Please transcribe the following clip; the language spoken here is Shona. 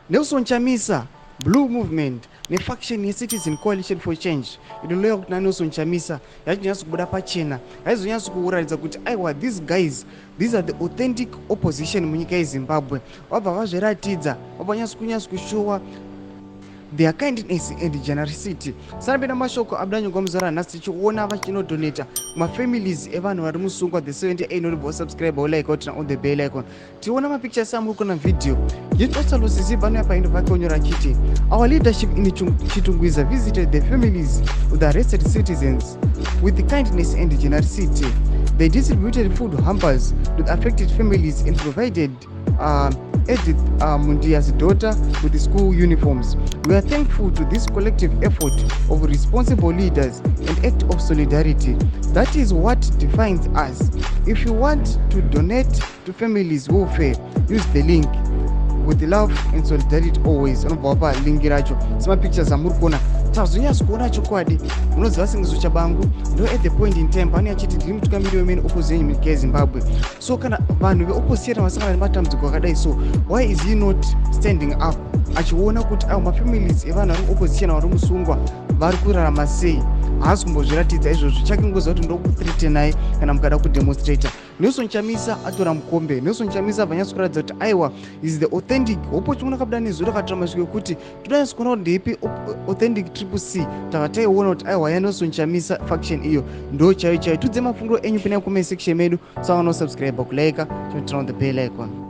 Nelson Chamisa, Blue Movement nefaction yeCitizen Coalition for Change inoloya kuti naNelson Chamisa yachizonyatso kubuda pachena, yaizonyatso kuratidza kuti aiwa, these guys, these are the authentic opposition munyika yeZimbabwe. Vabva vazviratidza, vabva nyatso kunyatso kushowa their kindness and generosity. Sanapinda mashoko abuda nyongwa muzuva ranhasi, tichiona vachinodonata kumafamilies evanhu vari musungwa, the 78. Noribva usubscribe, ulike, uturn on the bell icon. Tiona mapictures amuri kuona vhidhiyo. Yetosalo vanouya paendo pake onyora achiti, "Our leadership in Chitungwiza visited the families of the arrested citizens with kindness and generosity. They distributed food hampers to the affected families and provided Edith Mundia's daughter with the school uniforms. We are thankful to this collective effort of responsible leaders and act of solidarity. That is what defines us. If you want to donate to families' welfare, use the link. With love and solidarity always." Anobva wapa link racho semapictures amuri kuona. Tazonyatso kuona chokwadi, unoziva Sengezo Tshabangu ndo at the point in time pane achiti, "Ndiri mutungamiri wemain opposition munyika yeZimbabwe." So kana vanhu veopposition vasangana nematambudziko akadai, so why is he not standing up achiona kuti ayo mafamilies evanhu vari kuopposition vari musungwa vari kurarama sei? Haasi kumbozviratidza izvozvo. Chake ngoziva kuti ndokuthreatenai kana mukada kudemonstrata. Nelson Chamisa atora mukombe. Nelson Chamisa abva nyatso kuratidza kuti aiwa, is the authentic hopo. Chiona kabuda nezuro akatora masviko ekuti todanyatso kuona kuti ndeipi authentic Triple C. Tava taiona kuti aiwa, yaNelson Chamisa faction iyo ndo chaiyo chaiyo. Tudze mafungiro enyu pinai comment section medu. Saka nosubscribe, kulike, turn on the bell icon.